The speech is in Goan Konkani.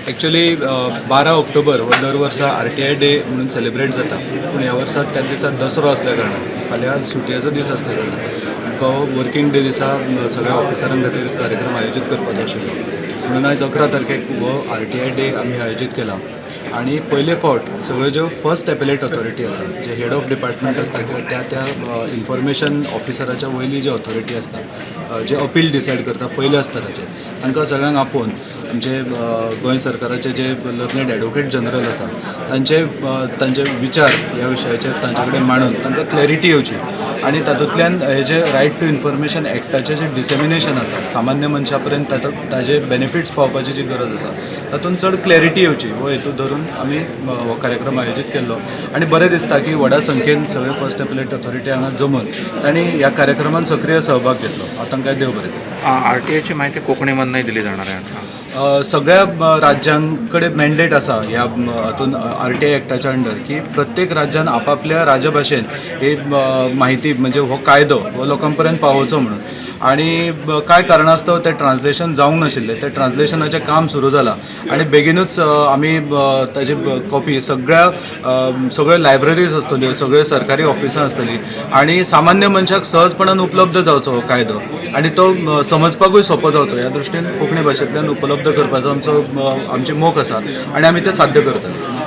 एक्चुली 12 ऑक्टोबर हो दर वर्सा आरटीआय डे म्हणून सेलिब्रेट जाता, पूण ह्या वर्सा त्याच दिसा दसरो आसल्या कारणान, फाल्यां सुटयेचो दीस आसल्या कारणान आमकां हो वर्कींग डे दिसा सगळ्या ऑफिसरां खातीर कार्यक्रम आयोजीत करपाचो आशिल्लो. म्हणून आयज 11 तारखेक हो आरटीआय डे आमी आयोजीत केला आनी पयले फावट सगळ्यो ज्यो फर्स्ट एपेलेट ऑथॉरिटी आसा, जे हेड ऑफ डिपार्टमेंट आसता किंवा त्या त्या इन्फॉर्मेशन ऑफिसराच्या वयली जी ऑथॉरिटी आसता, जे अपील डिसायड करता पयल्या स्तराचेर, तांकां सगळ्यांक आपोवन आमचे गोंय सरकाराचे जे लर्नेड एडवोकेट जनरल आसा, तांचे विचार ह्या विशयाचेर तांचे कडेन मांडून तांकां क्लॅरिटी येवची आनी तातूंतल्यान हे जे रायट टू इन्फॉर्मेशन एक्टाचें जें डिसेमिनेशन आसा, सामान्य मनशा पर्यंत ताजे बेनिफिट्स पावपाची जी गरज आसा, तातूंत चड क्लॅरिटी येवची हो हेतू धरून आमी हो कार्यक्रम आयोजीत केल्लो. आनी बरें दिसता की व्हडा संख्येन सगळे फर्स्ट एपेलेट ऑथॉरिटी हांगा जमून तांणी ह्या कार्यक्रमात सक्रीय सहभाग घेतलो. हांव तांकां देव बरें करूं. आरटीआयची माहिती कोकणीमधनंही दिली जाणार आहे आता. सगळ्या राज्यांकडे मॅन्डेट आसा ह्या हातून आरटीआय एक्टाच्या अंडर की प्रत्येक राज्यान आपापल्या राजभाशेन ही माहिती, म्हणजे हो कायदो हो लोकां पर्यंत पावोवचो म्हणून. आनी कांय कारणास्तव तें ट्रान्सलेशन जावंक नाशिल्लें. तें ट्रान्सलेशनाचें काम सुरू जालां आनी बेगिनूच आमी ताजी कॉपी सगळ्यो लायब्ररीज आसतल्यो, सगळ्यो सरकारी ऑफिसां आसतलीं आनी सामान्य मनशाक सहजपणान उपलब्ध जावचो हो कायदो आनी तो समजपाकूय सोंपो जावचो ह्या दृश्टीन कोंकणी भाशेंतल्यान उपलब्ध करपाचो आमची मोख आसा आनी आमी तें साध्य करतले.